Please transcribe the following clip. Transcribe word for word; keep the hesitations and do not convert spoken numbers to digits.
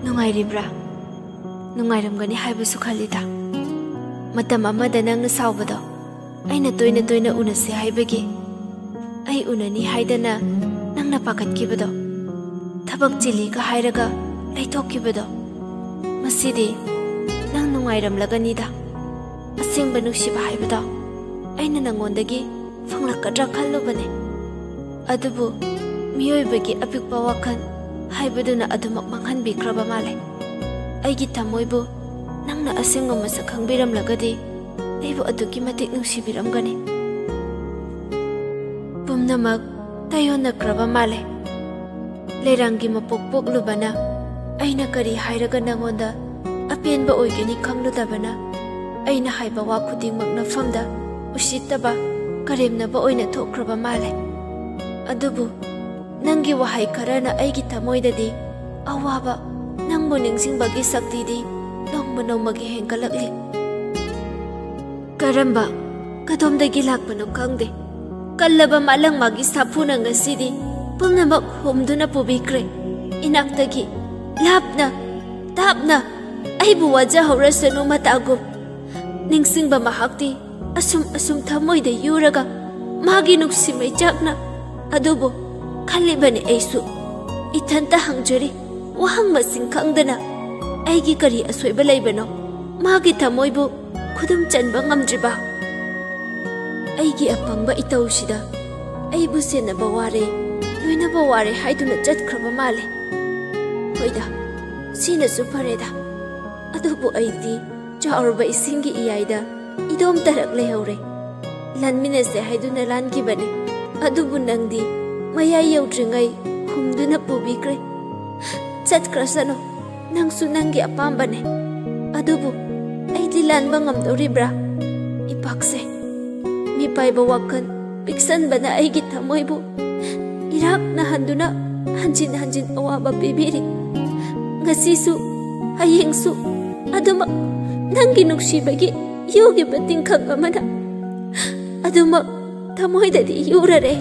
ꯅꯨꯡꯉꯥꯏꯔꯤꯕ꯭ꯔꯥ? ꯅꯨꯡꯉꯥꯏꯔꯝꯒꯅꯤ ꯍꯥꯏꯕꯁꯨ ꯈꯜꯂꯤꯗ꯫ ꯃꯇꯝ ꯑꯃꯗ ꯅꯪꯅ ꯁꯥꯎꯕꯗꯣ ꯑꯩꯅ ꯇꯣꯏꯅ ꯇꯣꯏꯅ ꯎꯅꯁꯦ ꯍꯥꯏꯕꯒꯤ, ꯑꯩ ꯎꯅꯅꯤ ꯍꯥꯏꯗꯅ ꯅꯪꯅ ꯄꯥꯈꯠꯈꯤꯕꯗꯣ, ꯊꯕꯛ ꯆꯤꯜꯂꯤꯒ ꯍꯥꯏꯔꯒ ꯂꯩꯊꯣꯛꯈꯤꯕꯗꯣ, ꯃꯁꯤꯗꯤ ꯅꯪ ꯅꯨꯡꯉꯥꯏꯔꯝꯂꯒꯅꯤꯗ꯫ ꯑꯁꯦꯡꯕ ꯅꯨꯡꯁꯤꯕ ꯍꯥꯏꯕꯗꯣ ꯑꯩꯅ ꯅꯪꯉꯣꯟꯗꯒꯤ ꯐꯪꯂꯛꯀꯗ꯭ꯔꯥ ꯈꯜꯂꯨꯕꯅꯦ꯫ ꯑꯗꯨꯕꯨ ꯃꯤꯑꯣꯏꯕꯒꯤ ꯑꯄꯤꯛꯄ ꯋꯥꯈꯜ ꯍꯥꯏꯕꯗꯨꯅ ꯑꯗꯨꯃꯛ ꯃꯥꯡꯍꯟꯕꯤꯈ꯭ꯔꯕ ꯃꯥꯜꯂꯦ꯫ ꯑꯩꯒꯤ ꯊꯃꯣꯏꯕꯨ ꯅꯪꯅ ꯑꯁꯦꯡꯕ ꯃꯁꯛ ꯈꯪꯕꯤꯔꯝꯂꯒꯗꯤ ꯑꯩꯕꯨ ꯑꯗꯨꯛꯀꯤ ꯃꯇꯤꯛ ꯅꯨꯡꯁꯤꯕꯤꯔꯝꯒꯅꯤ꯫ ꯄꯨꯝꯅꯃꯛ ꯇꯥꯏꯌꯣꯟꯅꯈ꯭ꯔꯕ ꯃꯥꯜꯂꯦ꯫ ꯂꯩꯔꯥꯡꯒꯤ ꯃꯄꯣꯛ ꯄꯣꯛꯂꯨꯕꯅ ꯑꯩꯅ ꯀꯔꯤ ꯍꯥꯏꯔꯒ ꯅꯪꯉꯣꯟꯗ ꯑꯄꯦꯟꯕ ꯑꯣꯏꯒꯅꯤ ꯈꯪꯂꯨꯗꯕꯅ, ꯑꯩꯅ ꯍꯥꯏꯕ ꯋꯥ ꯈꯨꯗꯤꯡꯃꯛ ꯅꯐꯝꯗ ꯎꯁꯤꯠꯇꯕ, ꯀꯔꯦꯝꯅꯕ ꯑꯣꯏꯅ ꯊꯣꯛꯈ꯭ꯔꯕ ꯃꯥꯜꯂꯦ꯫ ꯑꯗꯨꯕꯨ ꯅꯪꯒꯤ ꯋꯥꯍꯩ ꯈꯔꯅ ꯑꯩꯒꯤ ꯊꯃꯣꯏꯗꯗꯤ ꯑꯋꯥꯕ, ꯅꯪꯕꯨ ꯅꯤꯡꯁꯤꯡꯕꯒꯤ ꯁꯛꯇꯤꯗꯤ ꯅꯣꯡꯃ ꯅꯣꯡꯃꯒꯤ ꯍꯦꯟꯒꯠꯂꯛꯂꯤ꯫ ꯀꯔꯝꯕ, ꯀꯗꯣꯝꯗꯒꯤ ꯂꯥꯛꯄꯅꯣ ꯈꯪꯗꯦ, ꯀꯜꯂꯕ ꯃꯥꯂꯪ ꯃꯥꯒꯤ ꯁꯥꯐꯨꯅ ꯉꯁꯤꯗꯤ ꯄꯨꯝꯅꯃꯛ ꯍꯣꯝꯗꯨꯅ ꯄꯨꯕꯤꯈ꯭ꯔꯦ꯫ ꯏꯅꯥꯛꯇꯒꯤ ꯂꯥꯞꯅ, ꯇꯥꯞꯅ ꯑꯩꯕꯨ ꯋꯥꯖꯍꯧꯔꯁꯅꯨ ꯃꯇꯥꯒꯨꯝ꯫ ꯅꯤꯡꯁꯤꯡꯕ ꯃꯍꯥꯛꯇꯤ ꯑꯁꯨꯝ ꯑꯁꯨꯝ ꯊꯃꯣꯏꯗ ꯌꯨꯔꯒ ꯃꯥꯒꯤ ꯅꯨꯡꯁꯤ ꯃꯩꯆꯥꯛꯅ꯫ ꯑꯗꯨꯕꯨ ꯈꯜꯂꯤꯕꯅꯤ ꯑꯩꯁꯨ, ꯏꯊꯟꯇ ꯍꯪꯖꯔꯤ, ꯋꯥꯍꯪ ꯃꯁꯤꯡ ꯈꯪꯗꯅ꯫ ꯑꯩꯒꯤ ꯀꯔꯤ ꯑꯁꯣꯏꯕ ꯂꯩꯕꯅꯣ ꯃꯥꯒꯤ ꯊꯃꯣꯏꯕꯨ ꯈꯨꯗꯨꯝ ꯆꯟꯕ ꯉꯝꯗ꯭ꯔꯤꯕ? ꯑꯩꯒꯤ ꯑꯄꯪꯕ ꯏꯇꯧꯁꯤꯗ ꯑꯩꯕꯨ ꯁꯦꯟꯅꯕ ꯋꯥꯔꯦ, ꯂꯣꯏꯅꯕ ꯋꯥꯔꯦ ꯍꯥꯏꯗꯨꯅ ꯆꯠꯈ꯭ꯔꯕ ꯃꯥꯜꯂꯦ꯫ ꯍꯣꯏꯗ, ꯁꯤꯅꯁꯨ ꯐꯔꯦꯗ꯫ ꯑꯗꯨꯕꯨ ꯑꯩꯗꯤ ꯆꯥꯎꯔꯕ ꯏꯁꯤꯡꯒꯤ ꯏꯌꯥꯏꯗ ꯏꯗꯣꯝ ꯇꯔꯛ ꯂꯩꯍꯧꯔꯦ꯫ ꯂꯥꯟꯃꯤꯟꯅꯁꯦ ꯍꯥꯏꯗꯨꯅ ꯂꯥꯟꯈꯤꯕꯅꯤ, ꯑꯗꯨꯕꯨ ꯅꯪꯗꯤ ꯃꯌꯥꯏ ꯌꯧꯗ꯭ꯔꯤꯉꯩ ꯍꯨꯝꯗꯨꯅ ꯄꯨꯕꯤꯈ꯭ꯔꯦ꯫ ꯆꯠꯈ꯭ꯔꯁꯅꯨ, ꯅꯪꯁꯨ ꯅꯪꯒꯤ ꯑꯄꯥꯝꯕꯅꯦ꯫ ꯑꯗꯨꯕꯨ ꯑꯩꯗꯤ ꯂꯥꯟꯕ ꯉꯝꯗꯧꯔꯤꯕ꯭ꯔꯥ? ꯏꯄꯥꯛꯁꯦ, ꯃꯤꯄꯥꯏꯕ ꯋꯥꯈꯜ ꯄꯤꯛꯁꯟꯕꯅ ꯑꯩꯒꯤ ꯊꯃꯣꯏꯕꯨ ꯏꯔꯥꯛꯅ ꯍꯟꯗꯨꯅ ꯍꯟꯖꯤꯟ ꯍꯟꯖꯤꯟ ꯑꯋꯥꯕ ꯄꯤꯕꯤꯔꯤ꯫ ꯉꯁꯤꯁꯨ, ꯍꯌꯦꯡꯁꯨ ꯑꯗꯨꯃꯛ ꯅꯪꯒꯤ ꯅꯨꯡꯁꯤꯕꯒꯤ ꯌꯨꯈꯤꯕ ꯇꯤꯡꯈꯪ ꯑꯃꯅ ꯑꯗꯨꯃꯛ ꯊꯃꯣꯏꯗꯗꯤ ꯌꯨꯔꯔꯦ꯫